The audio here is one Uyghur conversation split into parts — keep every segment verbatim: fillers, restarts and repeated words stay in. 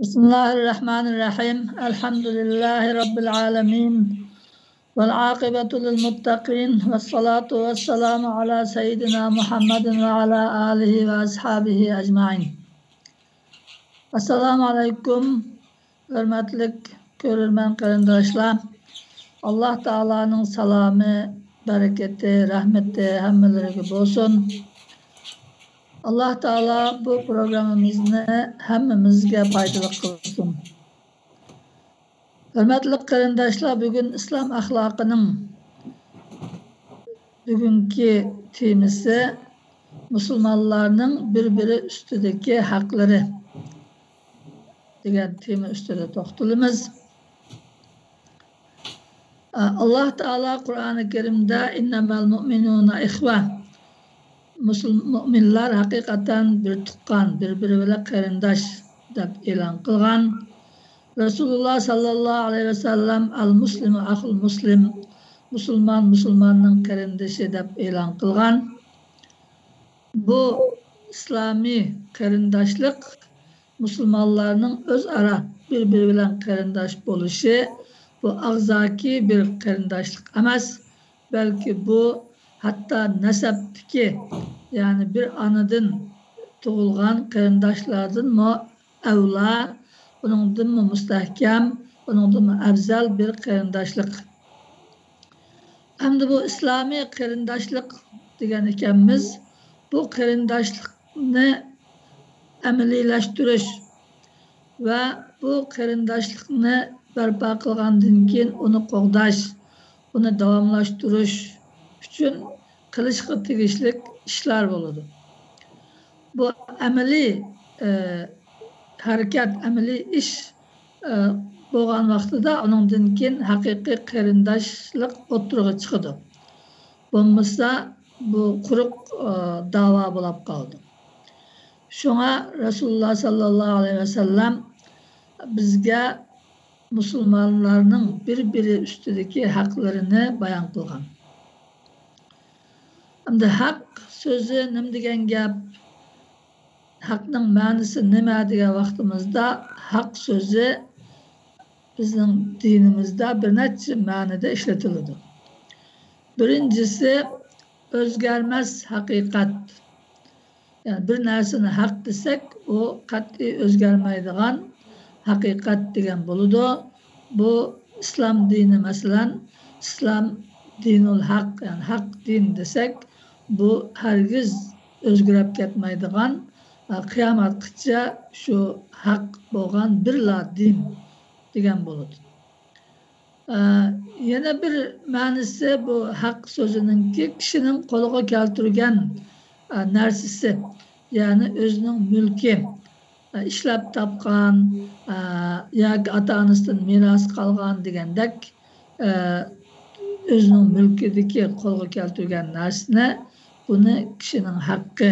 بسم الله الرحمن الرحيم. الحمد لله رب العالمين. والعاقبة للمتقين. والصلاة والسلام على سيدنا محمد وعلى آله وأصحابه أجمعين. السلام عليكم. ھۆرمەتلىك كۆرۈرمەن قېرىنداشلار، ئاللا تائالانىڭ سالامى، بەرىكىتى، رەھمىتى ھەممىلىرىگە بولسۇن. ئاللا تائالا بۇ پروگراممىمىزنى ھەممىمىزگە پايدىلىق قىلسۇن. ھۆرمەتلىك قېرىنداشلار، بۈگۈن ئىسلام ئەخلاقىنىڭ بۈگۈنكى تېمىسى مۇسۇلمانلارنىڭ بىر-بىرى ئۈستىدىكى ھەقلىرى دېگەن تېما ئۈستىدە توختىلىمىز. ئاللا تائالا قۇرئانى كەرىمدە «ئىننەمەل مۇئمىنۇنە ئىخۋە»، مۇسۇل-، مۇئمىنلار ھەقىقەتەن بىر تۇغقان، بىر-بىرى بىلەن قېرىنداش دەپ ئېلان قىلغان. رەسۇلۇللا ساللاللاھۇ ئەلەيھى ۋەسەللەم «ئەل مۇسلىمۇ ئەخۇل مۇسلىم»، مۇسۇلمان مۇسۇلماننىڭ قېرىندىشى دەپ ئېلان قىلغان. بۇ ئىسلامىي قېرىنداشلىق مۇسۇلمانلارنىڭ ئۆزئارا بىر-بىرى بىلەن قېرىنداش بولۇشى، بۇ ئاغزاكى بىر قېرىنداشلىق ئەمەس، بەلكى بۇ ھەتتا نەسەبتىكى، يەنى بىر ئانىدىن تۇغۇلغان قېرىنداشلاردىنمۇ ئەۋلا، ئۇنىڭدىنمۇ مۇستەھكەم، ئۇنىڭدىنمۇ ئەۋزەل بىر قېرىنداشلىق. ئەمدى بۇ ئىسلامىي قېرىنداشلىق دېگەن ئىكەنمىز، بۇ قېرىنداشلىقنى ئەمەلىيلەشتۈرۈش ۋە بۇ قېرىنداشلىقنى بەرپا قىلغاندىن كېيىن ئۇنى قوغداش، ئۇنى داۋاملاشتۇرۇش ئۈچۈن قىلىشقا تېگىشلىك ئىشلار بولىدۇ. بۇ ئەمەلىي، ئە، ھەرىكەت، ئەمەلىي ئىش، ئە، بولغان ۋاقتىدا ئۇنىڭدىن كېيىن ھەقىقىي قېرىنداشلىق ئوتتۇرىغا چىقىدۇ. بولمىسا، بۇ قۇرۇق، ئە، داۋا بولاپ قالىدۇ. شۇڭا رەسۇلۇللا ساللاللاھۇ ئەلەيھى ۋەسەللەم بىزگە مۇسۇلمانلارنىڭ بىر-بىرى ئۈستىدىكى ھەقلىرىنى بايان قىلغان. ئەمدى ھەق سۆزى نېمە دېگەن گەپ؟ ھەقنىڭ مەنىسى نېمە دېگەن ۋاقتىمىزدا، ھەق سۆزى بىزنىڭ دىنىمىزدا بىر نەچچە مەنىدە ئىشلىتىلىدۇ. بىرىنچىسى، ئۆزگەرمەس ھەقىقەت. يەنى بىر نەرسىنى ھەق دېسەك، ئۇ قەتئىي ئۆزگەرمەيدىغان ھەقىقەت دېگەن بولىدۇ. بۇ ئىسلام دىنى، مەسىلەن، ئىسلام دىنۇل ھەق، يەنى ھەق دىن دېسەك، بۇ ھەرگىز ئۆزگىرىپ كەتمەيدىغان، قىيامەتقىچە شۇ ھەق بولغان بىرلا دىن دېگەن بولىدۇ. ئە، يەنە بىر مەنىسى، بۇ ھەق سۆزىنىڭكى كىشىنىڭ قولىغا كەلتۈرگەن، ئە، نەرسىسى، يەنى ئۆزىنىڭ مۈلكى، ئە، ئىشلەپ تاپقان، ئە، ياكى ئاتا-ئانىسىدىن مىراس قالغان دېگەندەك، ئە، ئۆزىنىڭ مۈلكىدىكى قولغا كەلتۈرگەن نەرسىنى، بۇنى كىشىنىڭ ھەققى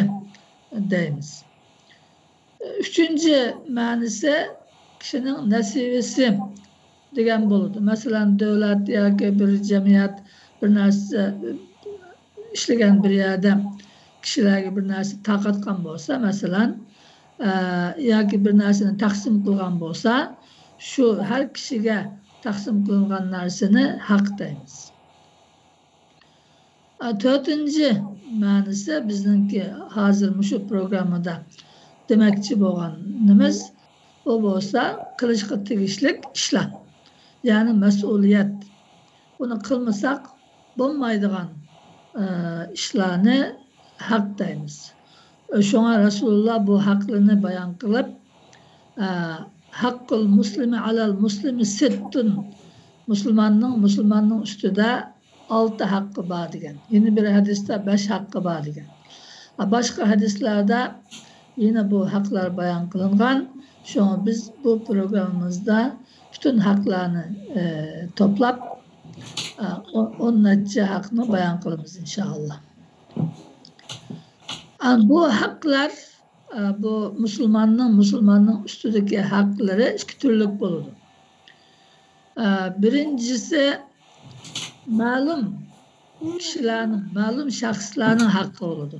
دەيمىز. ئۈچىنچى مەنىسى كىشىنىڭ نەسىۋىسى دېگەن بولىدۇ. مەسىلەن، دۆلەت ياكى بىر جەمئىيەت بىر نەرسە ئىشلىگەن بىر يەردە كىشىلەرگە بىر نەرسە تارقاتقان بولسا، مەسىلەن، ئە، ياكى بىر نەرسىنى تەقسىم قىلغان بولسا، شۇ ھەر كىشىگە تەقسىم قىلىنغان نەرسىنى ھەق دەيمىز. ئە، تۆتىنچى مەنىسى بىزنىڭكى ھازىر مۇشۇ پروگراممىدا دېمەكچى بولغىنىمىز، ئۇ بولسا قىلىشقا تېگىشلىك ئىشلار، يەنى مەسئۇلىيەت. ئۇنى قىلمىساق بولمايدىغان، ئە، ئىشلارنى ھەق دەيمىز. شۇڭا رەسۇلۇللا بۇ ھەقلىرىنى بايان قىلىپ، ئە، «ھەققۇل مۇسلىمى ئەلەل مۇسلىمى سىتتۇن»، مۇسۇلماننىڭ مۇسۇلماننىڭ ئۈستىدە ئالتە ھەققى بار دېگەن. يەنە بىر ھەدىستە بەش ھەققى بار دېگەن. باشقا ھەدىسلەردە يەنە بۇ ھەقلەر بايان قىلىنغان. شۇڭا بىز بۇ پروگراممىمىزدا پۈتۈن ھەقلەرنى، ئە، توپلاپ، ئە، ئون، ئون نەچچە ھەقنى بايان قىلىمىز، ئىنشائاللا. ئە، بۇ ھەقلەر، ئە، بۇ مۇسۇلماننىڭ، مۇسۇلماننىڭ ئۈستىدىكى ھەقلىرى ئىككى تۈرلۈك بولىدۇ. ئە، بىرىنچىسى، مەلۇم كىشىلەرنىڭ، مەلۇم شەخسلەرنىڭ ھەققى بولىدۇ.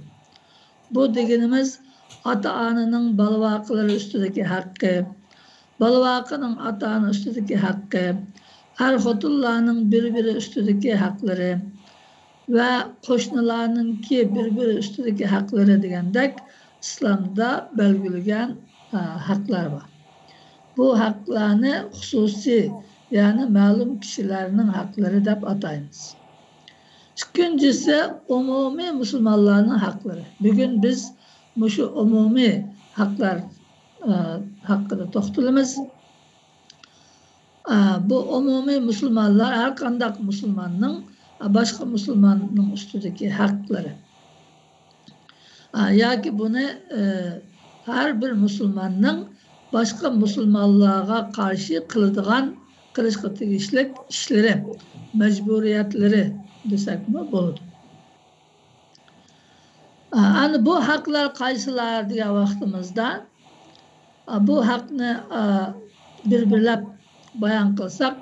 بۇ دېگىنىمىز ئاتا-ئانىنىڭ بالا-ۋاقىلىرى ئۈستىدىكى ھەققى، بالىۋاقىنىڭ ئاتا-ئانا ئۈستىدىكى ھەققى، ئەر-خوتۇنلارنىڭ بىر-بىرى ئۈستىدىكى ھەقلىرى ۋە قوشنىلارنىڭكى بىر-بىرى ئۈستىدىكى ھەقلىرى دېگەندەك ئىسلامدا بەلگىلىگەن، ئە، ھەقلەر بار. بۇ ھەقلەرنى خۇسۇسىي، يەنى مەلۇم كىشىلەرنىڭ ھەقلىرى دەپ ئاتايمىز. ئىككىنچىسى، ئومۇمىي مۇسۇلمانلارنىڭ ھەقلىرى. بۈگۈن بىز مۇشۇ ئومۇمىي ھەقلەر، ئە، ھەققىدە توختىلىمىز. ئە، بۇ ئومۇمىي مۇسۇلمانلار، ھەر قانداق مۇسۇلماننىڭ، ئە، باشقا مۇسۇلماننىڭ ئۈستىدىكى ھەقلىرى. ئە، ياكى بۇنى، ئە، ھەر بىر مۇسۇلماننىڭ باشقا مۇسۇلمانلارغا قارشى قىلىدىغان، قىلىشقا تېگىشلىك ئىشلىرى، مەجبۇرىيەتلىرى دېسەكمۇ بولىدۇ. ئە، ئەنە بۇ ھەقلەر قايسىلار دېگەن ۋاقتىمىزدا، ئە، بۇ ھەقنى، ئە، بىر-بىرلەپ بايان قىلساق،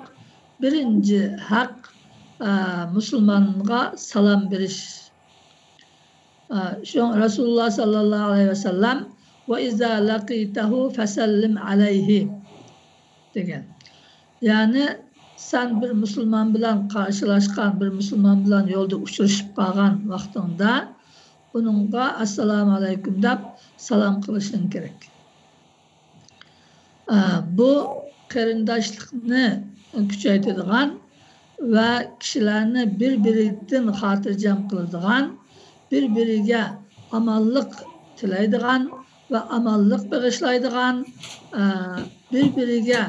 بىرىنچى ھەق، ئە، مۇسۇلمانغا سالام بېرىش. ئە، شۇڭا رەسۇلۇللاھ ساللاللاھۇ ئەلەيھى ۋەسەللەم، «ۋە ئىزا لەقىتەھۇ فەسەللىم ئەلەيھى» دېگەن. يەنى سەن بىر مۇسۇلمان بىلەن قارشىلاشقان، بىر مۇسۇلمان بىلەن يولدا ئۇچرىشىپ قالغان ۋاقتىڭدا ئۇنىڭغا «ئەسسالامۇ ئەلەيكۇم» دەپ سالام قىلىشىڭ كېرەك. ئە، بۇ قېرىنداشلىقنى كۈچەيتىدىغان ۋە كىشىلەرنى بىر-بىرىدىن خاتىرجەم قىلىدىغان، بىر-بىرىگە ئامانلىق تىلەيدىغان ۋە ئامانلىق بېغىشلايدىغان، ئە، بىر-بىرىگە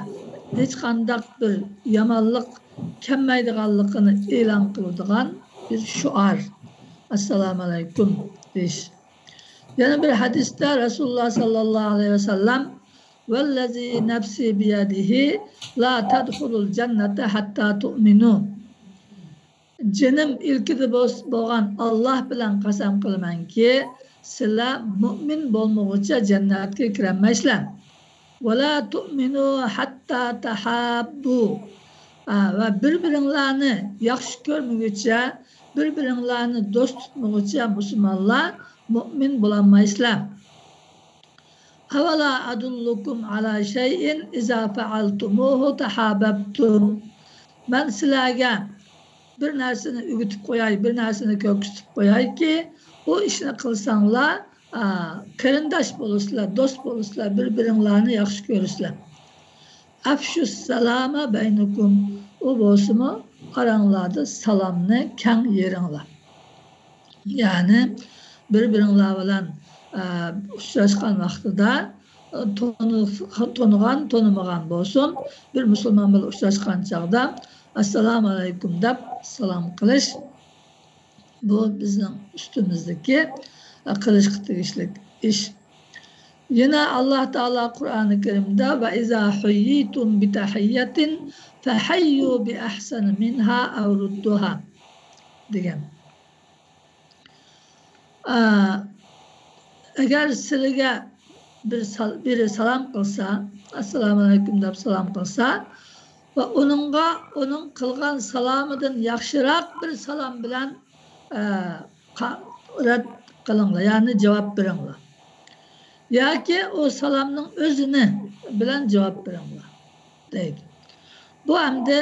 ھېچقانداق بىر يامانلىق كەلمەيدىغانلىقىنى ئېلان قىلىدىغان بىر شوئار. «ئەسسالامۇ ئەلەيكۇم» دېيىش. يەنە بىر ھەدىستە رەسۇلۇللاھ ساللاللاھۇ ئەلەيھى ۋەسەللەم، «ۋەللەزى نەفسى بىيەدىھى لا تەدخۇلۇل جەننەتە ھەتتا تۇئمىنۇ.» جېنىم ئىلكىدە بولس-، بولغان ئاللاھ بىلەن قەسەم قىلىمەنكى، سىلەر مۇئمىن بولمىغۇچە جەننەتكە كىرەلمەيسىلەر. «ۋەلا تۇئمىنۇ ھەتتا تەھاببۇ.» ئا، ۋە بىر-بىرىڭلارنى ياخشى كۆرمىگۈچە، بىر-بىرىڭلارنى دوست تۇتمىغۇچە مۇسۇلمانلار مۇئمىن بولالمايسىلەر. «ئەۋەلا ئەدۇللۇكۇم ئەلا شەيئىن ئىزا فەئەلتۇمۇھۇ تەھابەبتۇم.» مەن سىلەرگە بىر نەرسىنى ئۆگىتىپ قوياي، بىر نەرسىنى كۆرسىتىپ قويايكى، ئۇ ئىشنى قىلساڭلار، ئا، قېرىنداش بولىسىلەر، دوست بولىسىلەر، بىر-بىرىڭلارنى ياخشى كۆرىسىلەر. «ئەفشۇس سالامە بەينىكۇم»، ئۇ بولسىمۇ ئاراڭلاردا سالامنى كەڭ يېرىڭلار. يەنى بىر-بىرىڭلار بىلەن، ئە، ئۇچراشقان ۋاقتىدا، ئە، تونۇ-، تونۇغان، تونۇمىغان بولسۇن، بىر مۇسۇلمان بىلەن ئۇچراشقان چاغدا «ئەسسالامۇ ئەلەيكۇم» دەپ سالام قىلىش، بۇ بىزنىڭ ئۈستىمىزدىكى، ئە، قىلىشقا تېگىشلىك ئىش. يەنە ئاللاھ تائالا قۇرئانى كەرىمدە، «ۋە ئىزا ھۇييىتۇم بىتەھىييەتىن فەھەييۇ بىئەھسەنە مىنھا ئەۋ رۇددۇھا» دېگەن. ئا، ئەگەر سىلىگە بىر سال-، بىرى سالام قىلسا، «ئەسسالامۇ ئەلەيكۇم» دەپ سالام قىلسا، ۋە ئۇنىڭغا ئۇنىڭ قىلغان سالامىدىن ياخشىراق بىر سالام بىلەن، ئە، قا-، رەت قىلىڭلار، يەنى جاۋاب بېرىڭلار. ياكى ئۇ سالامنىڭ ئۆزىنى بىلەن جاۋاب بېرىڭلار، دەيدۇ. بۇ ئەمدى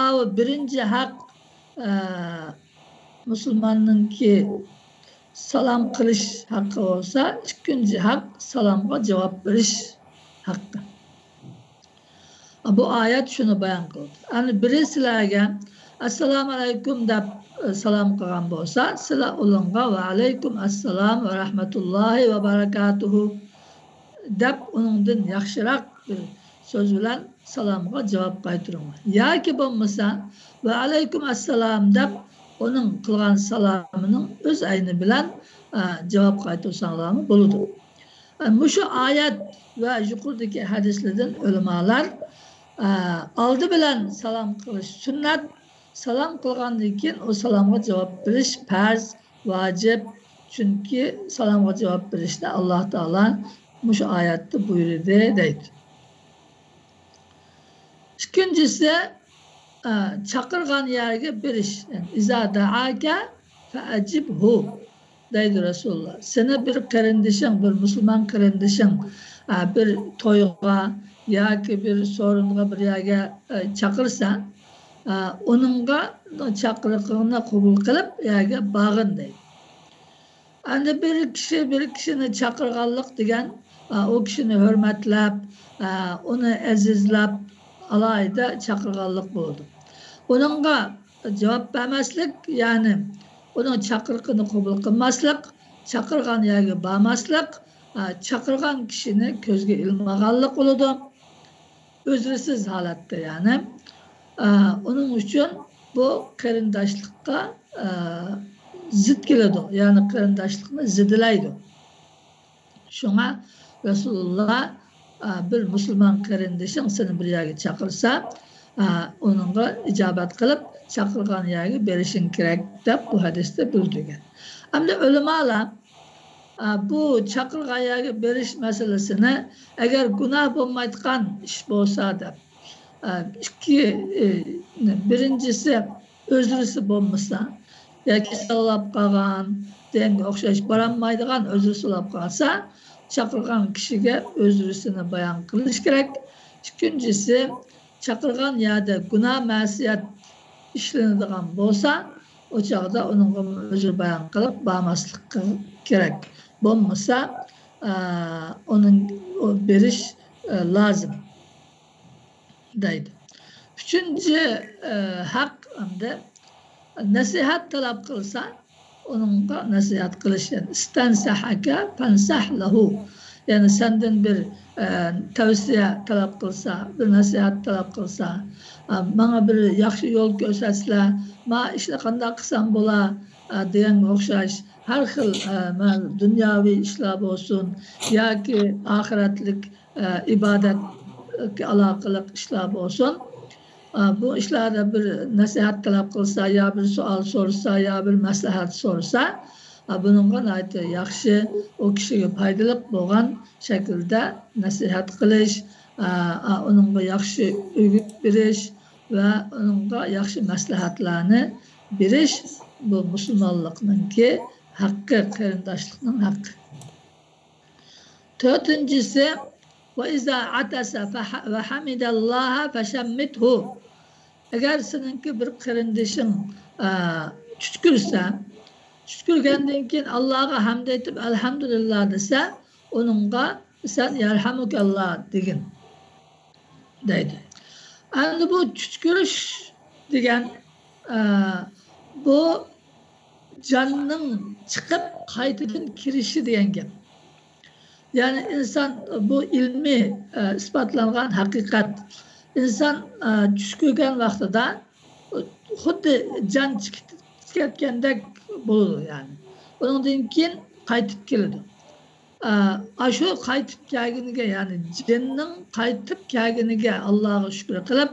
ئاۋۇ بىرىنچى ھەق، ئە، مۇسۇلماننىڭكى سالام قىلىش ھەققى بولسا، ئىككىنچى ھەق سالامغا جاۋاب بېرىش ھەققى. بۇ ئايەت شۇنى بايان قىلدى. يەنى بىرى سىلەرگە «ئەسسالامۇ ئەلەيكۇم» دەپ، ئە، سالام قىلغان بولسا، سىلەر ئۇنىڭغا «ۋە ئەلەيكۇم ئەسسالام ۋە رەھمەتۇللاھى ۋە بەرەكاتۇھۇ» دەپ، ئۇنىڭدىن ياخشىراق بىر سۆز بىلەن سالامغا جاۋاب قايتۇرۇڭلار. ياكى بولمىسا «ۋە ئەلەيكۇم ئەسسالام» دەپ، ئۇنىڭ قىلغان سالامىنىڭ ئۆز ئەينى بىلەن، ئە، جاۋاب قايتۇرساڭلارمۇ بولىدۇ. ئە، مۇشۇ ئايەت ۋە يۇقىرىدىكى ھەدىسلەردىن ئۆلىمالار، ئە، ئالدى بىلەن سالام قىلىش سۈننەت، سالام قىلغاندىن كېيىن ئۇ سالامغا جاۋاب بېرىش پەرز، ۋاجىپ. چۈنكى سالامغا جاۋاب بېرىشنى ئاللاھ تائالا مۇشۇ ئايەتتە بۇيرۇدى، دەيدۇ. ئىككىنچىسى، ئە، چاقىرغان يەرگە بېرىش. يەنى، «ئىزا دەئاكە فەئەجىبھۇ» دەيدۇ رەسۇلۇللاھ. سېنى بىر قېرىندىشىڭ، بىر مۇسۇلمان قېرىندىشىڭ ئە، بىر تويغا ياكى بىر سورۇنغا، بىر يەرگە، ئە، چاقىرسا، ئە، ئۇنىڭغا چاقىرىقىڭنى قوبۇل قىلىپ، يەرگە بارغىن دەيدۇ. ئەمدى بىر كىشى بىر كىشىنى چاقىرغانلىق دېگەن، ئە، ئۇ كىشىنى ھۆرمەتلەپ، ئە، ئۇنى ئەزىزلەپ، ئالاھىدە چاقىرغانلىق بولىدۇ. ئۇنىڭغا جاۋاب بەرمەسلىك، يەنى ئۇنىڭ چاقىرىقىنى قوبۇل قىلماسلىق، چاقىرغان يەرگە بارماسلىق، ئە، چاقىرغان كىشىنى كۆزگە ئىلمىغانلىق بولىدۇ. ئۆزرىسىز ھالەتتە، يەنى. ئە، ئۇنىڭ ئۈچۈن بۇ قېرىنداشلىققا، ئە، زىت كېلىدۇ، يەنى قېرىنداشلىقنى زېدىلەيدۇ. شۇڭا رەسۇلۇللا، ئە، بىر مۇسۇلمان قېرىندىشىڭ سېنى بىر يەرگە چاقىرسا، ئە، ئۇنىڭغا ئىجابەت قىلىپ، چاقىرغان يەرگە بېرىشىڭ كېرەك، دەپ بۇ ھەدىستە بىلدۈرگەن. ئەمدى ئۆلىمالار، ئە، بۇ چاقىرغان يەرگە بېرىش مەسىلىسىنى، ئەگەر گۇناھ بولمايدىغان ئىش بولسا دەپ، ئە، ئىككى، ئە، بىرىنچىسى، ئۆزرىسى بولمىسا، يا كېسەللەپ قالغان، دېگەنگە ئوخشاش بارالمايدىغان ئۆزرىسى بولۇپ قالسا، چاقىرغان كىشىگە ئۆزرىسىنى بايان قىلىش كېرەك. ئىككىنچىسى، چاقىرغان يەردە گۇناھ، مەسىيەت ئىشلىنىدىغان بولسا، ئۇ چاغدا ئۇنىڭغا ئۆزرە بايان قىلىپ بارماسلىقى كېرەك. بولمىسا، ئە، ئۇنىڭ، ئۇ بېرىش، ئە، لازىم، دەيدۇ. ئۈچىنچى، ئە، ھەق ئەمدى نەسىھەت تەلەپ قىلسا، ئۇنىڭغا نەسىھەت قىلىش، يەنى ئىستەنسەھەكە فەنسەھ لەھۇ. يەنى سەندىن بىر، ئە، تەۋسىيە تەلەپ قىلسا، بىر نەسىھەت تەلەپ قىلسا، ئە، ماڭا بىر ياخشى يول كۆرسەتسىلە، ما ئىشنى قانداق قىلسام بولا، ئە، دېگەنگە ئوخشاش ھەر خىل، ئە، ما دۇنياۋى ئىشلار بولسۇن ياكى ئاخىرەتلىك، ئە، ئىبادەتكە ئالاقىلىق ئىشلار بولسۇن. ئە، بۇ ئىشلاردا بىر نەسىھەت تەلەپ قىلسا، يا بىر سوئال سورىسا، يا بىر مەسلىھەت سورىسا، ئە، بۇنىڭغا ناھايىتى ياخشى، ئۇ كىشىگە پايدىلىق بولغان شەكىلدە نەسىھەت قىلىش، ئە، ئە، ئۇنىڭغا ياخشى ئۆگىتىپ بېرىش ۋە ئۇنىڭغا ياخشى مەسلىھەتلەرنى بېرىش، بۇ مۇسۇلمانلىقنىڭكى ھەققى، قېرىنداشلىقنىڭ ھەققى. تۆتىنچىسى، ۋە ئىزا ئەتەسە فەھە-، ۋە ھەمىدەللاھە فەشەممىتھۇ. ئەگەر سېنىڭكى بىر قېرىندىشىڭ، ئە، چۈچكۈرسە، چۈچكۈرگەندىن كېيىن ئاللاغا ھەمد ئېيتىپ، ئەلھەمدۇلىللا دېسە، ئۇنىڭغا سەن يەرھەمۇكەللا دېگىن، دەيدۇ. ئەمدى بۇ چۈچكۈرۈش دېگەن، ئە، بۇ جاننىڭ چىقىپ قايتىدىن كىرىشى دېگەن گەپ. يەنى ئىنسان، بۇ ئىلمىي، ئە، ئىسپاتلانغان ھەقىقەت. ئىنسان، ئە، چۈش كۆرگەن ۋاقتىدا خۇددى جان چىقىپ كەتكەندەك بولىدۇ، يەنى. ئۇنىڭدىن كېيىن قايتىپ كېلىدۇ. ئە، ئاشۇ قايتىپ كەلگىنىگە، يەنى جىننىڭ قايتىپ كەلگىنىگە ئاللاغا شۈكرى قىلىپ،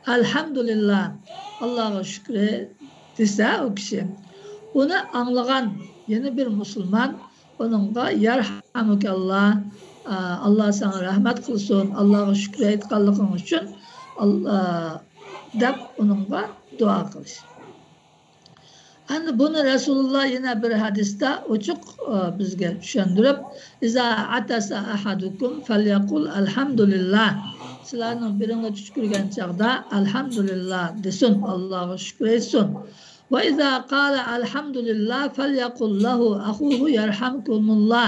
ئەلھەمدۇلىللا، ئاللاغا شۈكرى دېسە ئۇ كىشى، ئۇنى ئاڭلىغان يەنە بىر مۇسۇلمان ئۇنىڭغا يەرھەمۇكەللا، ئە، ئاللا ساڭا رەھمەت قىلسۇن، ئاللاغا شۈكرى ئېيتقانلىقىڭ ئۈچۈن، ئاللا، دەپ ئۇنىڭغا دۇئا قىلىش. ئەمدى بۇنى رەسۇلۇللا يەنە بىر ھەدىستە ئوچۇق، ئە، بىزگە چۈشەندۈرۈپ، ئىزا ئەتەسە ئەھەدۇكۇم فەليەقۇل ئەلھەمدۇلىللا. سىلەرنىڭ بىرىڭلار چۈش كۆرگەن چاغدا ئەلھەمدۇلىللا دېسۇن، ئاللاغا شۈكرى ئېيتسۇن. ۋە ئىزا قالە ئەلھەمدۇلىللا فەليەقۇل لەھۇ ئەخۇھۇ يەرھەمكۇمۇللا.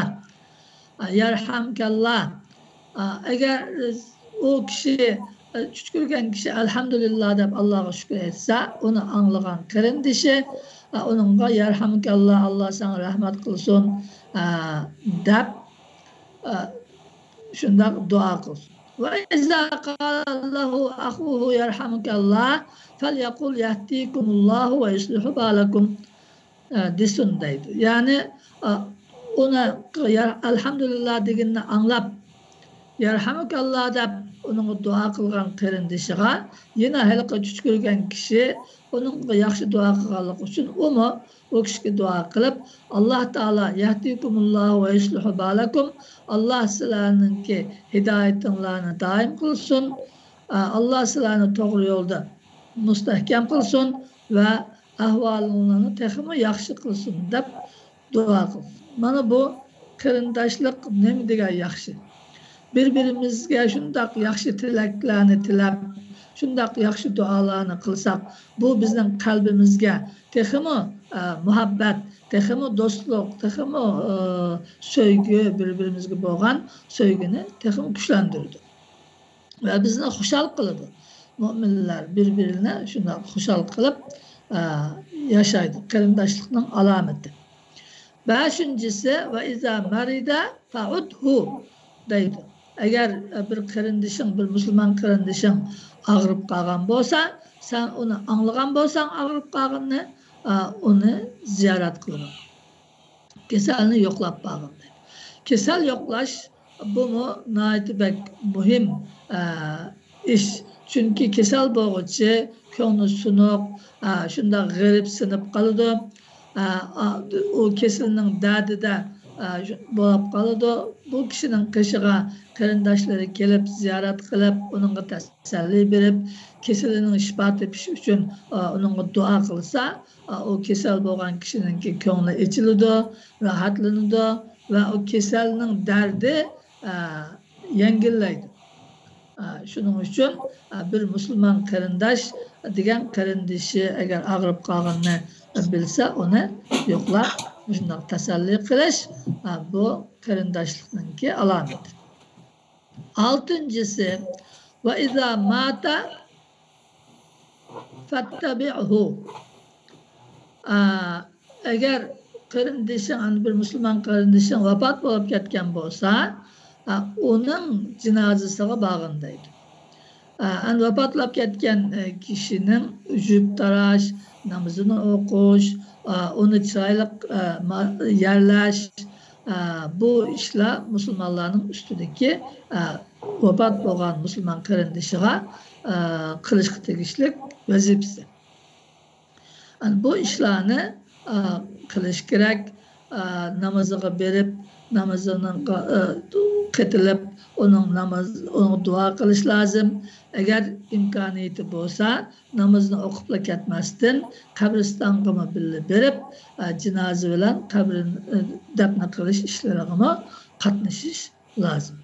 يەرھەمكەللا. ئەگەر ئۇ كىشى، چۈش كۆرگەن كىشى ئەلھەمدۇلىللا دەپ ئاللاغا شۈكرى ئېيتسا، ئۇنى ئاڭلىغان قېرىندىشى ئۇنىڭغا يەرھەمكەللا، ئاللا ساڭا رەھمەت قىلسۇن، دەپ شۇنداق دۇئا قىلسۇن. ۋە ئىزا قالە لەھۇ ئەخۇھۇ يەرھەمكەللا فەليەقۇل يەھدىكۇمۇللاھۇ ۋە يۇسلىھۇ بالەكۇم. ئە، دېسۇن دەيدۇ. يەنى، ئە، ئۇنى يا-، ئەلھەمدۇلىللا دېگىنىنى ئاڭلاپ، يەرھەمۇكەللا دەپ ئۇنىڭغا دۇئا قىلغان قېرىندىشىغا يەنە ھېلىقى چۈش كۆرگەن كىشى ئۇنىڭغا ياخشى دۇئا قىلغانلىقى ئۈچۈن ئۇمۇ ئۇ كىشىگە دۇئا قىلىپ، ئاللا تائالا يەھدىكۇمۇللاھۇ ۋە يۇسلىھۇ بالەكۇم، ئاللا سىلەرنىڭكى ھىدايىتىڭلارنى دائىم قىلسۇن، ئە، ئاللا سىلەرنى توغرا يولدا مۇستەھكەم قىلسۇن ۋە ئەھۋالىڭلارنى تېخىمۇ ياخشى قىلسۇن دەپ دۇئا قىلسۇن. مانا بۇ قېرىنداشلىق نېمە دېگەن ياخشى. بىر-بىرىمىزگە شۇنداق ياخشى تىلەكلەرنى تىلەپ، شۇنداق ياخشى دۇئالارنى قىلساق، بۇ بىزنىڭ قەلبىمىزگە تېخىمۇ، ئە، مۇھەببەت، تېخىمۇ دوستلۇق، تېخىمۇ، ئە، سۆيگۈ، بىر-بىرىمىزگە بولغان سۆيگۈنى تېخىمۇ كۈچلەندۈرىدۇ. ۋە بىزنى خۇشال قىلىدۇ. مۆمىنلەر بىر-بىرىنى شۇنداق خۇشال قىلىپ، ئە، ياشايدۇ. قېرىنداشلىقنىڭ ئالامىتى. بەشىنچىسى، «ۋە ئىزا مەرىدە فەئۇدھۇ» دەيدۇ. ئەگەر، ئە، بىر قېرىندىشىڭ، بىر مۇسۇلمان قېرىندىشىڭ ئاغرىپ قالغان بولسا، سەن ئۇنى ئاڭلىغان بولساڭ ئاغرىپ قالغىنىنى، ئە، ئۇنى زىيارەت قىلىۋېلىڭ. كېسەلنى يوقلاپ باقىڭ دەيدۇ. كېسەل يوقلاش بۇمۇ ناھايىتى بەك مۇھىم، ئە، ئىش. چۈنكى كېسەل بولغۇچى كۆڭلى سۇنۇق، ئە، شۇنداق غېرىبسىنىپ قالىدۇ. ئە، ئا، ئۇ كېسىلىنىڭ دەردىدە، ئە، شۇ، بولاپ قالىدۇ. بۇ كىشىنىڭ قېشىغا قېرىنداشلىرى كېلىپ، زىيارەت قىلىپ، ئۇنىڭغا تەسەللى بېرىپ، كېسىلىنىڭ شىپا تېپىشى ئۈچۈن، ئە، ئۇنىڭغا دۇئا قىلسا، ئا، ئۇ كېسەل بولغان كىشىنىڭكى كۆڭلى ئېچىلىدۇ، راھەتلىنىدۇ ۋە ئۇ كېسەلنىڭ دەردى، ئا، يەڭگىللەيدۇ. ئا، شۇنىڭ ئۈچۈن، ئا، بىر مۇسۇلمان قېرىنداش دېگەن قېرىندىشى ئەگەر ئاغرىپ قالغىنىنى بىلسە، ئۇنى يوقلاپ، مۇشۇنداق تەسەللى قىلىش، ئا، بۇ قېرىنداشلىقنىڭكى ئالامىتى. ئالتىنچىسى، «ۋە ئىزا ماتە فەتتەبىئھۇ». ئا، ئەگەر قېرىندىشىڭ، يەنى بىر مۇسۇلمان قېرىندىشىڭ ۋاپات بولۇپ كەتكەن بولسا، ئا، ئۇنىڭ جىنازىسىغا بارغىن دەيدۇ. ئا، يەنى ۋاپاتلاپ كەتكەن، ئە، كىشىنىڭ يۇيۇپ تاراش، نامىزىنى ئوقۇش، ئا، ئۇنى چىرايلىق، ئا، ما-، يەرلەش، ئا، بۇ ئىشلار مۇسۇلمانلارنىڭ ئۈستىدىكى، ئا، ۋاپات بولغان مۇسۇلمان قېرىندىشىغا، ئا، قىلىشقا تېگىشلىك ۋەزىپىسى. ئەنە بۇ ئىشلارنى، ئا، قىلىش كېرەك. ئا، نامىزىغا بېرىپ، نامىزىنىڭ، ئا، قېتىلىپ، ئۇنىڭ ناماز، ئۇنىڭغا دۇئا قىلىش لازىم. ئەگەر ئىمكانىيىتى بولسا، نامىزىنى ئوقۇپلا كەتمەستىن، قەبرىستانغىمۇ بىللە بېرىپ، ئا، جىنازا بىلەن قەبرىنى، ئا، دەپنە قىلىش ئىشلىرىغىمۇ قاتنىشىش لازىم.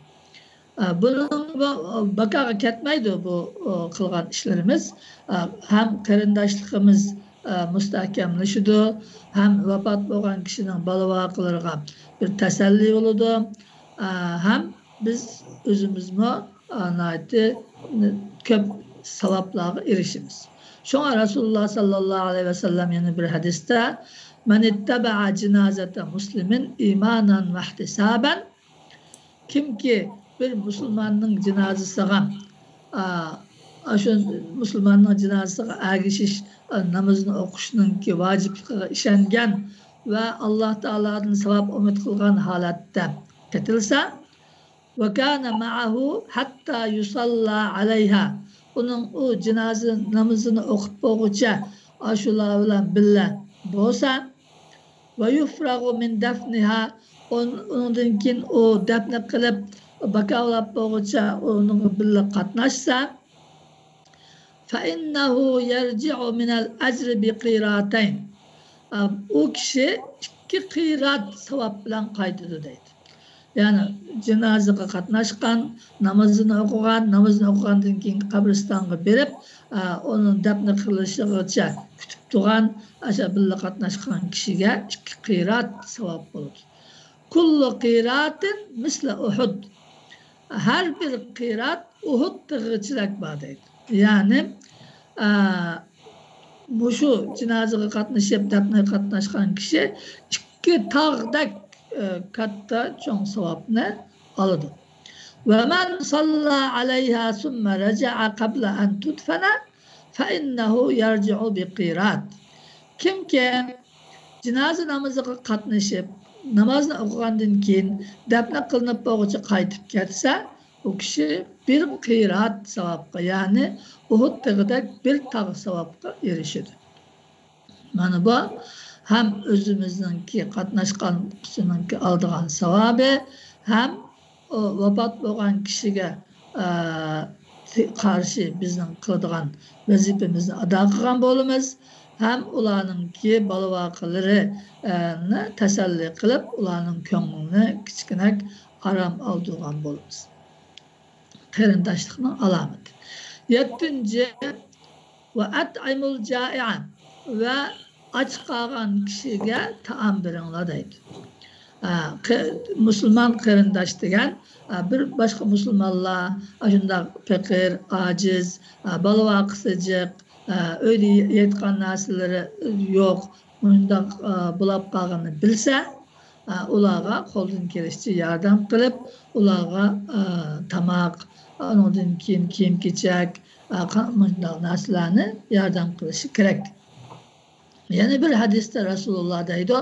ئا، بۇنىڭ با-، باكاغا كەتمەيدۇ بۇ، ئا، قىلغان ئىشلىرىمىز. ئا، ھەم قېرىنداشلىقىمىز، ئا، مۇستەھكەملىشىدۇ، ھەم ۋاپات بولغان كىشىنىڭ بالا-ۋاقىلىرىغا بىر تەسەللى بولىدۇ، ئا، ھەم بىز ئۆزىمىزمۇ، ئا، ناھايىتى كۆپ ساۋابلارغا ئېرىشىمىز. شۇڭا رەسۇلۇللاھ ساللاللاھۇ ئەلەيھى ۋەسەللەم يەنە بىر ھەدىستە، «مەن ئىتتەبەئە جىنازەتە مۇسلىمىن ئىمانەن ۋەھتىسابەن». كىمكى بىر مۇسۇلماننىڭ جىنازىسىغا، ئا، ئاشۇ مۇسۇلماننىڭ جىنازىسىغا ئەگىشىش، ئا، نامىزىنى ئوقۇشنىڭكى ۋاجىپلىقىغا ئىشەنگەن ۋە ئاللاھ تائالادىن ساۋاب ئۈمىد قىلغان ھالەتتە قېتىلسا، «ۋە كانە مەئەھۇ ھەتتا يۇساللا ئەلەيھا»، ئۇنىڭ ئۇ جىنازا نامىزىنى ئوقۇپ بولغۇچە ئاشۇلار بىلەن بىللە بولسا، «ۋە يۇفراغۇ مىن دەفنىھا»، ئۇن-، ئۇنىڭدىن كېيىن ئۇ دەپنە قىلىپ، باكاۋلاپ بولغۇچە ئۇنىڭغا بىللە قاتناشسا، «فەئىننەھۇ يەرجىئۇ مىنەل ئەجرى بىقىراتەين»، ئا، ئۇ كىشى ئىككى قىرات ساۋاب بىلەن قايتىدۇ دەيدۇ. يەنى جىنازىغا قاتناشقان، نامىزىنى ئوقۇغان، نامىزىنى ئوقۇغاندىن كېيىن قەبرىستانغا بېرىپ، ئا، ئۇنىڭ دەپنە قىلىشىغىچە كۈتۈپ تۇرغان، ئاشۇ بىللە قاتناشقان كىشىگە ئىككى قىرات ساۋاب بولىدۇ. «كۇللۇ قىراتىن مىسلە ئۇھۇد». ھەر بىر قىرات ئۇھۇد تېغىغىچىلىك بار دەيدۇ. يەنى، ئا، مۇشۇ جىنازىغا قاتنىشىپ، دەپنىگە قاتناشقان كىشى ئىككى تاغدەك، ئە، كاتتا چوڭ ساۋابنى ئالىدۇ. «ۋە مەن ساللا ئەلەيھا سۇممە رەجەئە قەبلە ئەن تۇدفەنە فەئىننەھۇ يەرجىئۇ بىقىرات». كىمكى جىنازا نامىزىغا قاتنىشىپ، نامازنى ئوقۇغاندىن كېيىن دەپنە قىلىنىپ بولغۇچە قايتىپ كەتسە، ئۇ كىشى بىر قىرات ساۋابقا، يەنى ئۇھۇد تېغىدەك بىر تاغ ساۋابقا ئېرىشىدۇ. مانا بۇ ھەم ئۆزىمىزنىڭكى قاتناشقان كىشىنىڭكى ئالىدىغان ساۋابى، ھەم ئۇ ۋاپات بولغان كىشىگە، ئە، قارشى بىزنىڭ قىلىدىغان ۋەزىپىمىزنى ئادا قىلغان بولىمىز، ھەم ئۇلارنىڭكى بالا-ۋاقىلىرى، ئە، نى تەسەللى قىلىپ، ئۇلارنىڭ كۆڭلىنى كىچىككىنەك ئارام ئالدۇرغان بولىمىز. قېرىنداشلىقنىڭ ئالامىتى. يەتتىنچى، ۋە ئەتئىمۇل جائىئە، ۋە ئاچ قالغان كىشىگە تائام بېرىڭلار دەيدۇ. ئە، قې-، مۇسۇلمان قېرىنداش دېگەن، ئە، بىر باشقا مۇسۇلمانلار ئاشۇنداق پېقىر، ئاجىز، ئە، بالا-ۋاقىسى جىق، ئە، ئۆيدە يەيدىغان نەرسىلىرى يوق، مۇشۇنداق، ئە، بولاپ قالغىنىنى بىلسە، ئە، ئۇلارغا قولدىن كېلىشىچە ياردەم قىلىپ، ئۇلارغا، ئە، تاماق، ئۇنىڭدىن كېيىن كىيىم-كېچەك، ئە، قا-، مۇشۇنداق نەرسىلەرنى ياردەم قىلىشى كېرەك. يەنە بىر ھەدىستە رەسۇلۇللا دەيدۇ،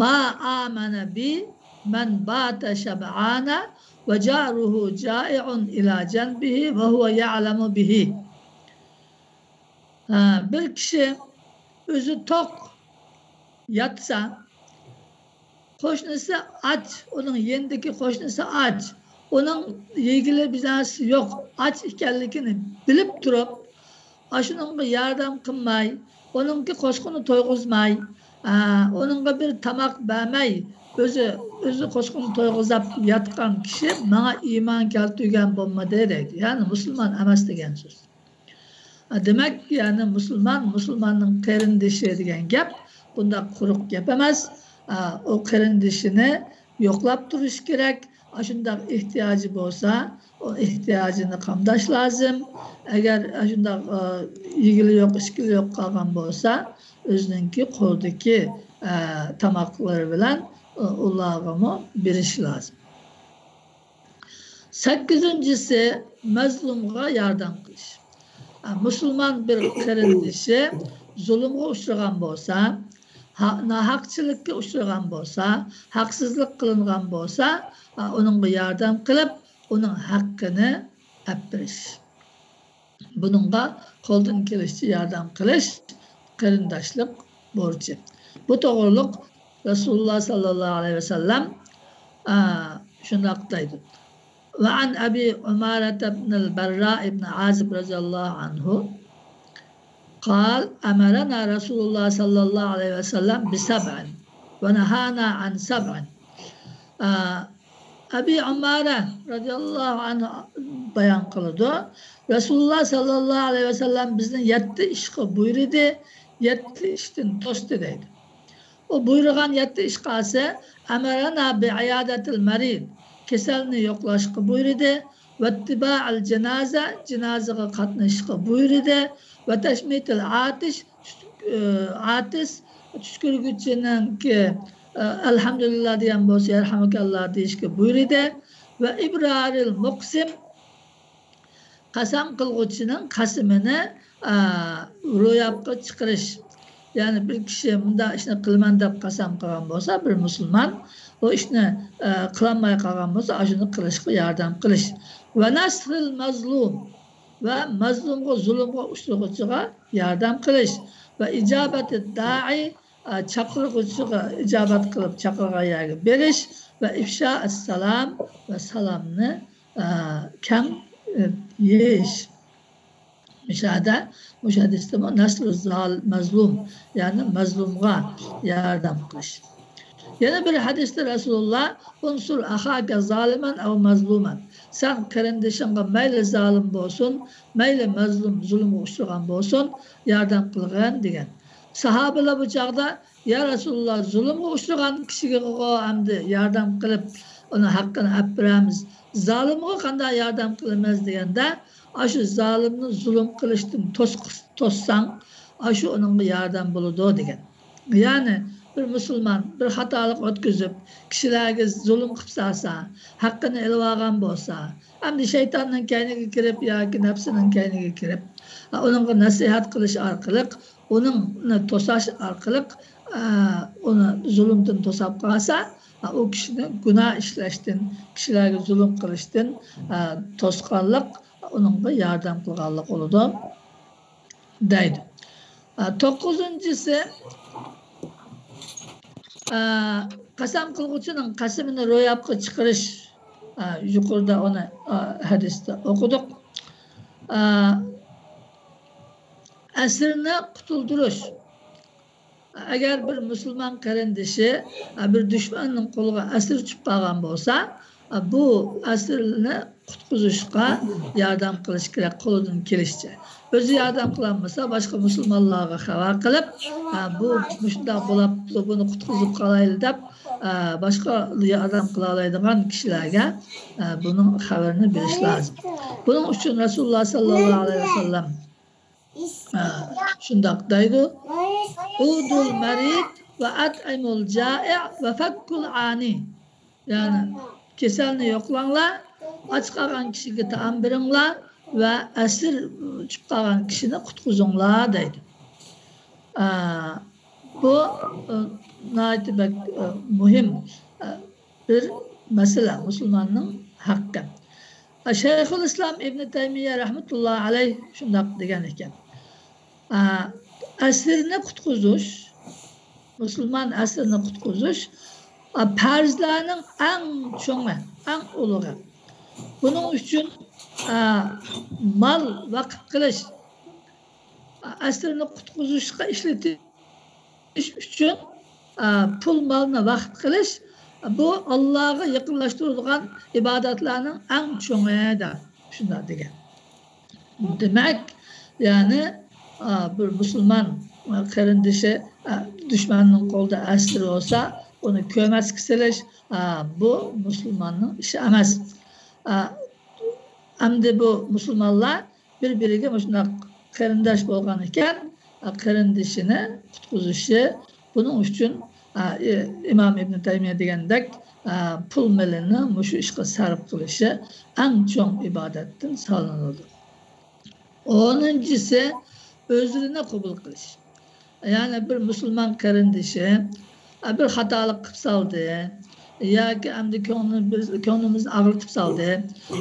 ما ئامەنە بى مەن باتە شەبئانە ۋە جارۇھۇ جائىئۇن ئىلا جەنبىھى ۋە ھۇۋە يەئلەمۇ بىھى. ھە، بىر كىشى ئۆزى توق ياتسا، قوشنىسى ئاچ، ئۇنىڭ يېنىدىكى قوشنىسى ئاچ، ئۇنىڭ يېگىلى بىر نەرسىسى يوق، ئاچ ئىكەنلىكىنى بىلىپ تۇرۇپ، ئاشۇنىڭغا ياردەم قىلماي، ئۇنىڭكى قوشىقىنى تويغۇزماي، ئا، ئۇنىڭغا بىر تاماق بەرمەي، ئۆزى، ئۆزى قوشىقىنى تويغۇزۇپ ياتقان كىشى ماڭا ئىمان كەلتۈرگەن بولمىدى دەيدۇ. يەنى مۇسۇلمان ئەمەس دېگەن سۆز. دېمەك، يەنى مۇسۇلمان مۇسۇلماننىڭ قېرىندىشى دېگەن گەپ بۇنداق قۇرۇق گەپ ئەمەس. ئا، ئۇ قېرىندىشىنى يوقلاپ تۇرۇش كېرەك. ئاشۇنداق ئېھتىياجى بولسا، ئۇ ئېھتىياجىنى قامداش لازىم. ئەگەر ئاشۇنداق، ئا، يېگىلى يوق، ئىچكىلى يوق قالغان بولسا، ئۆزىنىڭكى قولىدىكى، ئا، تاماقلىرى بىلەن، ئۇ-، ئۇلارغىمۇ بېرىش لازىم. سەككىزىنچىسى، مەزلۇمغا ياردەم قىلىش. ئا، مۇسۇلمان بىر قېرىندىشى زۇلۇمغا ئۇچرىغان بولسا، ھا-، ناھەقچىلىككە ئۇچرىغان بولسا، ھەقسىزلىك قىلىنغان بولسا، ئا، ئۇنىڭغا ياردەم قىلىپ، ئۇنىڭ ھەققىنى ئەپ بېرىش. بۇنىڭغا قولدىن كېلىشىچە ياردەم قىلىش قېرىنداشلىق بورچى. بۇ توغرۇلۇق رەسۇلۇللا ساللاللاھۇ ئەلەيھى ۋەسەللەم، ئا، شۇنداق دەيدۇ. وعن أبي عمارة بن البراء بن عازب رضي الله عنه قال أمرنا رسول الله صلى الله عليه وسلم بسبع ونهانا عن سبع. ئا، ئەبى ئامارە رەزىياللاھۇ ئەنھۇ بايان قىلىدۇ. رەسۇلۇللا ساللاللاھۇ ئەلەيھى ۋەسەللەم بىزنى يەتتە ئىشقا بۇيرۇدى، يەتتە ئىشتىن توستى دەيدۇ. ئۇ بۇيرۇغان يەتتە ئىش قايسى؟ أمرنا بعيادة المريض، كېسەلنى يوقلاشقا بۇيرۇدى. واتباع الجنازة، جىنازىغا قاتنىشىشقا بۇيرۇدى. وتشميت العاطس، ئاتىس، چۈشكۈرگۈچىنىڭكى، ئە، ئەلھەمدۇلىللا دېگەن بولسا، يەرھەمۇكەللا دېيىشكە بۇيرۇدى. وإبرار المقسم، قەسەم قىلغۇچىنىڭ قەسىمىنى، ئە، روياپقا چىقىرىش. يەنى بىر كىشى مۇنداق ئىشنى قىلىمەن دەپ قەسەم قىلغان بولسا، بىر مۇسۇلمان ئۇ ئىشنى، ئە، قىلالماي قالغان بولسا، ئاشۇنى قىلىشقا ياردەم قىلىش. ونصر المظلوم، ۋە مەزلۇمغا، زۇلۇمغا ئۇچرىغۇچىغا ياردەم قىلىش. وإجابة الداعي، ئا، چاقىرغۇچىغا ئىجابەت قىلىپ چاقىرغان يەرگە بېرىش. وإفشاء السلام، ۋە سالامنى، ئا، كەڭ، ئە، يېيىش. مۇشۇ يەردە، مۇشۇ ھەدىستىمۇ نەسرۇ زال-، مەزلۇم، يەنى مەزلۇمغا ياردەم قىلىش. يەنە بىر ھەدىستە رەسۇلۇللا، انصر أخاك ظالما أو مظلوما، سەن قېرىندىشىڭغا مەيلى زالىم بولسۇن، مەيلى مەزلۇم، زۇلۇمغا ئۇچرىغان بولسۇن، ياردەم قىلغىن دېگەن. ساھابىلەر بۇ چاغدا، يا رەسۇلۇللا، زۇلۇمغا ئۇچرىغان كىشىگىغۇ ئەمدى ياردەم قىلىپ، ئۇنىڭ ھەققىنى ئەپ بېرەمىز. زالىمغا قانداق ياردەم قىلىمىز دېگەندە، ئاشۇ زالىمنى زۇلۇم قىلىشتىن توس-، توسساڭ، ئاشۇ ئۇنىڭغا ياردەم بولىدۇ دېگەن. يەنى بىر مۇسۇلمان بىر خاتالىق ئۆتكۈزۈپ، كىشىلەرگە زۇلۇم قىلىپ سالسا، ھەققىنى ئېلىۋالغان بولسا، ئەمدى شەيتاننىڭ كەينىگە كىرىپ ياكى نەپسىنىڭ كەينىگە كىرىپ، ئۇنىڭغا نەسىھەت قىلىش ئارقىلىق، ئۇنىڭنى توساش ئارقىلىق، ئە، ئۇنى زۇلۇمدىن توساپ قالسا، ئە، ئۇ كىشىنى گۇناھ ئىشلەشتىن، كىشىلەرگە زۇلۇم قىلىشتىن، ئە، توسقانلىق، ئۇنىڭغا ياردەم قىلغانلىق بولىدۇ، دەيدۇ. ئە، توققۇزىنچىسى، ئە، قەسەم قىلغۇچىنىڭ قەسىمىنى روياپقا چىقىرىش. ئە، يۇقىرىدا ئۇنى، ئە، ھەدىستە ئوقۇدۇق. ئە، ئەسىرنى قۇتۇلدۇرۇش. ئەگەر بىر مۇسۇلمان قېرىندىشى، ئە، بىر دۈشمەننىڭ قولىغا ئەسىر چۈشۈپ قالغان بولسا، بۇ ئەسىرنى قۇتقۇزۇشقا ياردەم قىلىش كېرەك، قولىدىن كېلىشىچە. ئۆزى ياردەم قىلالمىسا، باشقا مۇسۇلمانلارغا خەۋەر قىلىپ، بۇ مۇشۇنداق بولاپتۇ، بۇنى قۇتقۇزۇپ قالايلى دەپ، باشقا ياردەم قىلالايدىغان كىشىلەرگە بۇنىڭ خەۋىرىنى بېرىش لازىم. بۇنىڭ ئۈچۈن رەسۇلۇللا ساللاللاھۇ ئەلەيھى ۋەسەللەم شۇنداق دەيدۇ: ئۇدۇل مەرىد ۋە ئەتئىمۇل جائىئ ۋە فەككۇل ئانى. يەنى كېسەلنى يوقلاڭلار، ئاچ قالغان كىشىگە تائام بېرىڭلار ۋە ئەسىر چۈشۈپ قالغان كىشىنى قۇتقۇزۇڭلار دەيدۇ. ئا، بۇ، ئا، ناھايىتى بەك، ئا، مۇھىم، ئا، بىر مەسىلە، مۇسۇلماننىڭ ھەققى. ئا، شەيخۇل ئىسلام ئىبنى تەيمىيە رەھمەتۇللا ئەلەيھ شۇنداق دېگەن ئىكەن. ئا، ئەسىرنى قۇتقۇزۇش، مۇسۇلمان ئەسىرنى قۇتقۇزۇش، ئا، پەرزلەرنىڭ ئەڭ چوڭى، ئەڭ ئۇلۇغى. بۇنىڭ ئۈچۈن، ئا، مال ۋەقىپ قىلىش، ئا، ئەسىرنى قۇتقۇزۇشقا ئىشلىتىش ئۈچۈن، ئا، پۇل مالنى ۋەقىپ قىلىش، بۇ ئاللاغا يېقىنلاشتۇرىدىغان ئىبادەتلەرنىڭ ئەڭ چوڭى دەپ شۇنداق دېگەن. دېمەك، يەنى، ئا، بىر مۇسۇلمان قېرىندىشى، ئا، دۈشمەننىڭ قولىدا ئەسىر بولسا، ئۇنى كۆمەچكە سېلىش، ئا، بۇ مۇسۇلماننىڭ ئىشى ئەمەس. ئا، ئەمدى بۇ مۇسۇلمانلار بىر-بىرىگە مۇشۇنداق قېرىنداش بولغان ئىكەن، ئا، قېرىندىشىنى قۇتقۇزۇشى، بۇنىڭ ئۈچۈن، ئا، ئى-، ئىمام ئىبنى تەيمىيە دېگەندەك، ئا، پۇل مېلىنى مۇشۇ ئىشقا سەرپ قىلىشى ئەڭ چوڭ ئىبادەتتىن سانىلىدۇ. ئونىنچىسى، ئۆزرىنى قوبۇل قىلىش. يەنى بىر مۇسۇلمان قېرىندىشى، ئا، بىر خاتالىق قىلىپ سالدى ياكى ئەمدى كۆڭلىنى بىز، كۆڭلىمىزنى ئاغرىتىپ سالدى.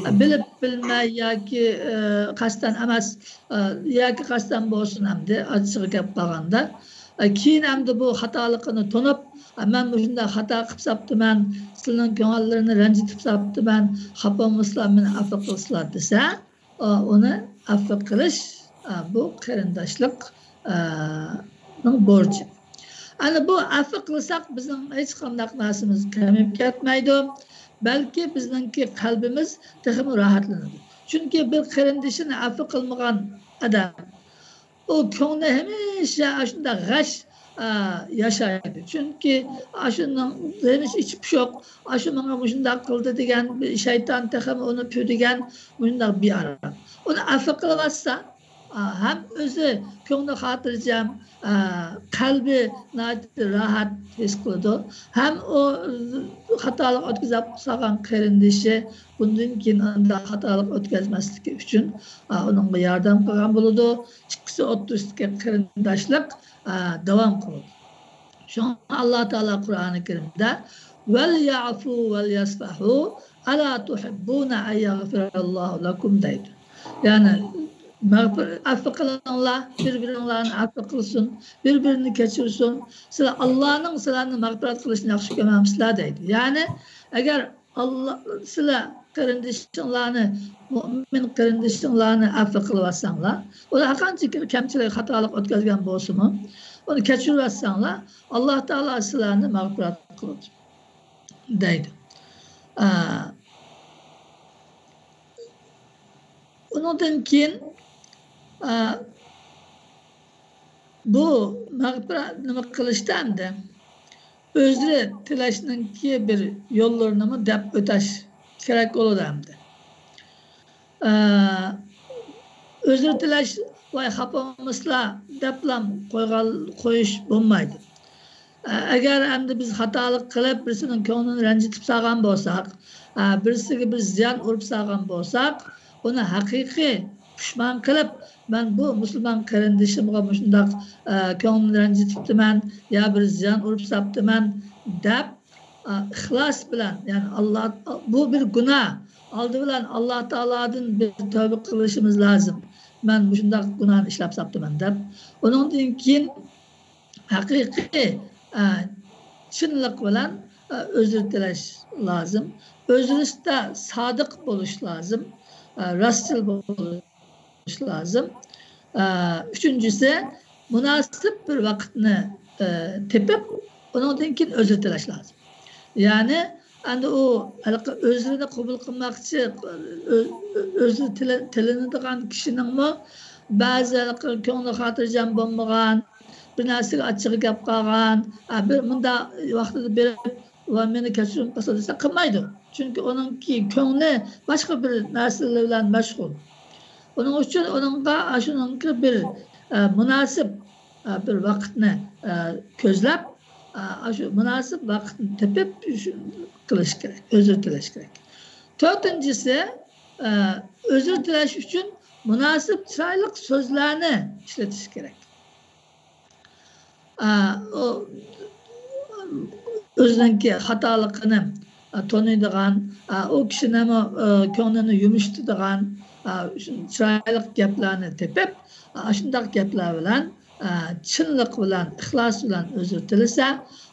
ئا، بىلىپ بىلمەي ياكى، ئە، قەستەن ئەمەس، ئە، ياكى قەستەن بولسۇن ئەمدى ئاچچىقى كەپ قالغاندا. ئە، كېيىن ئەمدى بۇ خاتالىقىنى تونۇپ، ئە، مەن مۇشۇنداق خاتا قىلىپ ساپتىمەن، سىلىنىڭ كۆڭۈللىرىنى رەنجىتىپ ساپتىمەن، خاپا بولمىسىلار، مېنى ئەپۇ قىلسىلا دېسە، ئۇنى ئەپۇ قىلىش، ئا، بۇ قېرىنداشلىق، ئا، نىڭ بورچى. ئەنە بۇ ئەپۇ قىلساق، بىزنىڭ ھېچقانداق نەرسىمىز كېمىيىپ كەتمەيدۇ، بەلكى بىزنىڭكى قەلبىمىز تېخىمۇ راھەتلىنىدۇ. چۈنكى بىر قېرىندىشىنى ئەپۇ قىلمىغان ئادەم، ئۇ كۆڭلى ھەمىشە ئاشۇنداق غەش، ئا، ياشايدۇ. چۈنكى ئاشۇنىڭ ھەمىشە ئىچى پۇشۇق، ئاشۇ ماڭا مۇشۇنداق قىلدى دېگەن بىر شەيتان تېخىمۇ ئۇنى پۈۋدىگەن مۇشۇنداق بىئارام. ئۇنى ئەپۇ قىلىۋەتسە، ئا، ھەم ئۆزى كۆڭلى خاتىرجەم، ئا، قەلبى ناھايىتى راھەت ھېس قىلىدۇ. ھەم ئۇ خاتالىق ئۆتكۈزۈپ سالغان قېرىندىشى بۇندىن كېيىن ئانداق خاتالىق ئۆتكۈزمەسلىكى ئۈچۈن، ئا، ئۇنىڭغا ياردەم قىلغان بولىدۇ. ئىككىسى ئوتتۇرىسىدىكى قېرىنداشلىق، ئا، داۋام قىلىدۇ. شۇڭا ئاللا تائالا قۇرئانى كەرىمدە، «ۋەليەفۇ ۋەليەسفەھۇ، ئەلا تۇھىببۇنە ئەن يەغفىرەللاھۇ لەكۇم» دەيدۇ. يەنى، مەغپىر-، ئەپۇ قىلىڭلار، بىر-بىرىڭلارنى ئەپۇ قىلسۇن، بىر-بىرىنى كەچۈرسۇن. سىلەر ئاللانىڭ سىلەرنى مەغپىرەت قىلىشىنى ياخشى كۆرمەمسىلەر دەيدۇ. يەنى، ئەگەر ئاللا، سىلەر قېرىندىشىڭلارنى، مۇئمىن قېرىندىشىڭلارنى ئەپۇ قىلىۋەتسەڭلار، ئۇلار ھەرقانچە كەمچىلىك، خاتالىق ئۆتكۈزگەن بولسىمۇ، ئۇنى كەچۈرۈۋەتسەڭلار، ئاللا تائالا سىلەرنى مەغپىرەت قىلىدۇ دەيدۇ. ئا، ئۇنىڭدىن كېيىن، ئا، بۇ مەغپىرەت نېمە قىلىشتا ئەمدى ئۆزرە تىلەشنىڭكى بىر يوللىرىنىمۇ دەپ ئۆتەش كېرەك بولىدۇ ئەمدى. ئە، ئۆزرە تىلەش، ۋاي خاپا بولمىسىلا دەپلا قويغان، قويۇش بولمايدۇ. ئە، ئەگەر ئەمدى بىز خاتالىق قىلىپ، بىرسىنىڭ كۆڭلىنى رەنجىتىپ سالغان بولساق، ئە، بىرسىگە بىر زىيان ئۇرۇپ سالغان بولساق، ئۇنى ھەقىقىي پۇشمان قىلىپ، مەن بۇ مۇسۇلمان قېرىندىشىمغا مۇشۇنداق، ئە، كۆڭلىنى رەنجىتىپتىمەن يا بىر زىيان ئۇرۇپ ساپتىمەن دەپ، ئە، ئىخلاس بىلەن، يەنى ئاللا، بۇ بىر گۇناھ، ئالدى بىلەن ئاللا تائالادىن بىر تەۋبە قىلىشىمىز لازىم. مەن مۇشۇنداق گۇناھنى ئىشلەپ ساپتىمەن دەپ. ئۇنىڭدىن كېيىن ھەقىقىي، ئە، چىنلىق بىلەن، ئە، ئۆزرە تىلەش لازىم. ئۆزرىستە سادىق بولۇش لازىم، ئە، راستچىل بولۇش لازىم. ئە، ئۈچىنچىسى، مۇناسىپ بىر ۋاقىتنى، ئە، تېپىپ، ئۇنىڭدىن كېيىن ئۆزرە تىلەش لازىم. يەنى، ئەمدى ئۇ ھېلىقى ئۆزرىنى قوبۇل قىلماقچى، ئۆ-، ئۆزرە تىلە-، تىلىنىدىغان كىشىنىڭمۇ بەزى ھېلىقى كۆڭلى خاتىرجەم بولمىغان، بىر نەرسىگە ئاچچىقى كەپ قالغان، ئە، بىر مۇنداق ۋاقتىدا بېرىپ، ۋاي، مېنى كەچۈرۈم قىلسا دېسە، قىلمايدۇ. چۈنكى ئۇنىڭكى كۆڭلى باشقا بىر نەرسىلەر بىلەن مەشغۇل. ئۇنىڭ ئۈچۈن ئۇنىڭغا ئاشۇنىڭكى بىر، ئە، مۇناسىپ، ئە، بىر ۋاقىتنى، ئە، كۆزلەپ، ئە، ئاشۇ مۇناسىپ ۋاقىتنى تېپىپ، شۇ قىلىش كېرەك، ئۆزرە تىلەش كېرەك. تۆتىنچىسى، ئە، ئۆزرە تىلەش ئۈچۈن مۇناسىپ، چىرايلىق سۆزلەرنى ئىشلىتىش كېرەك. ئا، ئۇ ئۆزىنىڭكى خاتالىقىنى، ئا، تونۇيدىغان، ئا، ئۇ كىشىنىمۇ، ئا، كۆڭلىنى يۇمشىتىدىغان، ئا، چىرايلىق گەپلەرنى تېپىپ، ئا، شۇنداق گەپلەر بىلەن، ئا، چىنلىق بىلەن، ئىخلاس بىلەن ئۆزرە تىلىسە،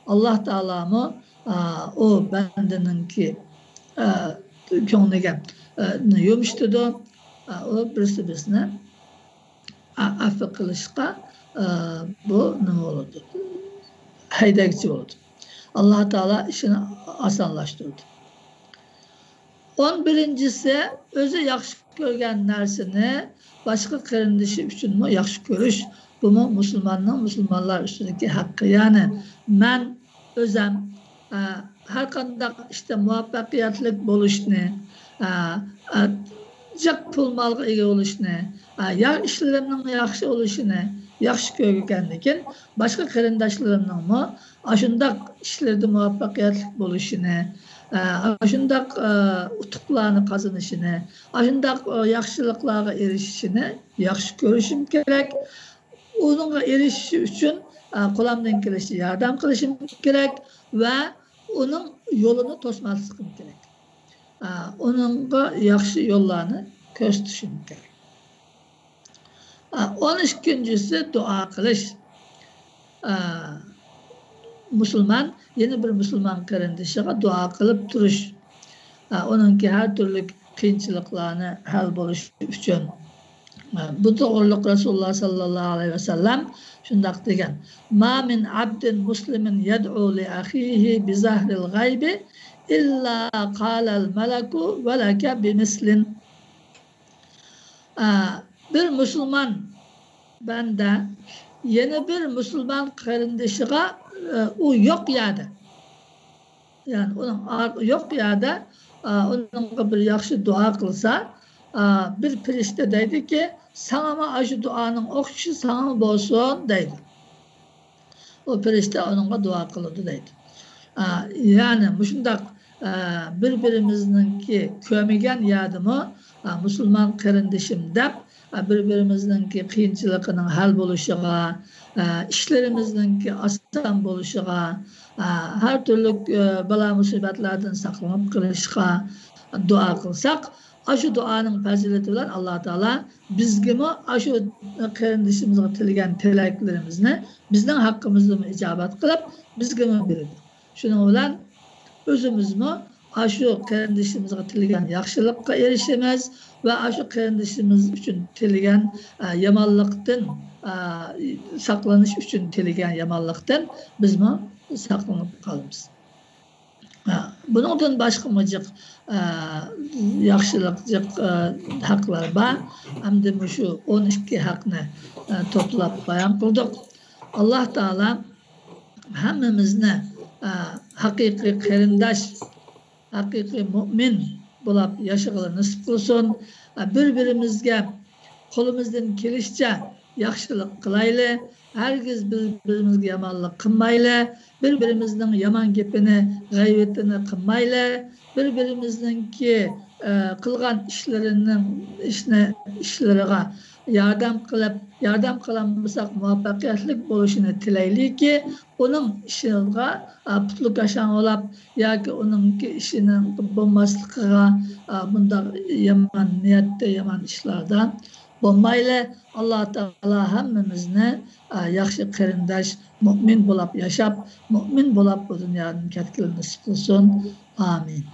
ئاللا تائالامۇ، ئا، ئۇ بەندىنىڭكى، ئا، كۆڭلىگە، ئا، يۇمشىتىدۇ. ئا، ئۇ بىرسى بىرسىنى ئا-، ئەپۇ قىلىشقا، ئا، بۇ نېمە بولىدۇ؟ ھەيدەكچى بولىدۇ. ئاللا تائالا ئىشىنى ئاسانلاشتۇرىدۇ. ئون بىرىنچىسى، ئۆزى ياخشى كۆرگەن نەرسىنى باشقا قېرىندىشى ئۈچۈنمۇ ياخشى كۆرۈش، بۇمۇ مۇسۇلماننىڭ مۇسۇلمانلار ئۈستىدىكى ھەققى. يەنى مەن ئۆزەم، ئە، ھەر قانداق ئىشتا مۇۋەپپەقىيەتلىك بولۇشنى، ئە، ئە، جىق پۇل مالغا ئىگە بولۇشنى، ئە، يا ئىشلىرىمنىڭ ياخشى بولۇشىنى ياخشى كۆرگەندىكىن، باشقا قېرىنداشلىرىمنىڭمۇ ئاشۇنداق ئىشلىرىدا مۇۋەپپەقىيەتلىك بولۇشىنى، ئە، ئاشۇنداق، ئە، ئۇتۇقلارنى قازىنىشىنى، ئاشۇنداق، ئە، ياخشىلىقلارغا ئېرىشىشىنى ياخشى كۆرۈشۈم كېرەك. ئۇنىڭغا ئېرىشىشى ئۈچۈن، ئە، قولۇمدىن كېلىشىچە ياردەم قىلىشىم كېرەك ۋە ئۇنىڭ يولىنى توسماسلىقىم كېرەك. ئە، ئۇنىڭغا ياخشى يوللارنى كۆرسىتىشىم كېرەك. ئە، ئون ئىككىنچىسى دۇئا قىلىش. ئە، مۇسۇلمان يەنە بىر مۇسۇلمان قېرىندىشىغا دۇئا قىلىپ تۇرۇش. ئە، ئۇنىڭكى ھەر تۈرلۈك قىيىنچىلىقلارنى ھەل بولۇشى ئۈچۈن. بۇ توغرىلىق رەسۇلۇللا ساللاللاھۇ ئەلەيھى ۋەسەللەم شۇنداق دېگەن: ما من عبد مسلم يدعو لأخيه بظهر الغيب إلا قال الملك ولك بمثل. ئە، بىر مۇسۇلمان بەندە يەنە بىر مۇسۇلمان قېرىندىشىغا، ئە، ئۇ يوق يەردە، يەنى ئۇنىڭ ئار-، يوق يەردە، ئا، ئۇنىڭغا بىر ياخشى دۇئا قىلسا، ئا، بىر پەرىشتە دەيدۇكى، ساڭىمۇ ئاشۇ دۇئانىڭ ئوخشىشى ساڭىمۇ بولسۇن دەيدۇ. ئۇ پەرىشتە ئۇنىڭغا دۇئا قىلىدۇ دەيدۇ. ئا، يەنى مۇشۇنداق، ئا، بىر-بىرىمىزنىڭكى كۆرمىگەن يەردىمۇ، ئا، مۇسۇلمان قېرىندىشىم دەپ، ئا، بىر-بىرىمىزنىڭكى قىيىنچىلىقىنىڭ ھەل بولۇشىغا، ئا، ئىشلىرىمىزنىڭكى ئاسان بولۇشىغا، ئا، ھەر تۈرلۈك، ئا، بالا مۇسىبەتلەردىن ساقلىنىپ قېلىشقا دۇئا قىلساق، ئاشۇ دۇئانىڭ پەزىلىتى بىلەن ئاللا تائالا بىزگىمۇ ئاشۇ قېرىندىشىمىزغا تىلىگەن تىلەكلىرىمىزنى بىزنىڭ ھەققىمىزدىمۇ ئىجابەت قىلىپ، بىزگىمۇ بېرىدۇ. شۇنىڭ بىلەن ئۆزىمىزمۇ ئاشۇ قېرىندىشىمىزغا تىلىگەن ياخشىلىققا ئېرىشىمىز ۋە ئاشۇ قېرىندىشىمىز ئۈچۈن تىلىگەن، ئە، يامانلىقتىن، ئە، ساقلىنىش ئۈچۈن تىلىگەن يامانلىقتىن بىزمۇ ساقلىنىپ قالىمىز. ئە، بۇنىڭدىن باشقىمۇ جىق، ئە، ياخشىلىق، جىق، ئە، ھەقلەر بار. ئەمدى مۇشۇ ئون ئىككى ھەقنى، ئە، توپلاپ بايان قىلدۇق. ئاللا تائالا ھەممىمىزنى، ئە، ھەقىقىي قېرىنداش، ھەقىقىي مۇئمىن بولاپ ياشىغىلى نېسىپ قىلسۇن. ئە، بىر-بىرىمىزگە قولىمىزدىن كېلىشىچە ياخشىلىق قىلايلى. ھەرگىز بىر-بىرىمىزگە يامانلىق قىلمايلى. بىر-بىرىمىزنىڭ يامان گېپىنى، غەيۋىتىنى قىلمايلى. بىر-بىرىمىزنىڭكى، ئە، قىلغان ئىشلىرىنىڭ، ئىشنى، ئىشلىرىغا ياردەم قىلىپ، ياردەم قىلالمىساق مۇۋەپپەقىيەتلىك بولۇشىنى تىلەيلىكى، ئۇنىڭ ئىشىغا، ئا، پۇتلىكاشاڭ بولاپ ياكى ئۇنىڭكى ئىشىنىڭ بولماسلىقىغا، ئا، بۇنداق يامان نىيەتتە، يامان ئىشلاردا بولمايلى. ئاللا تائالا ھەممىمىزنى، ئا، ياخشى قېرىنداش، مۇئمىن بولاپ ياشاپ، مۇئمىن بولاپ بۇ دۇنيادىن كەتكىلى نېسىپ قىلسۇن. ئامىن.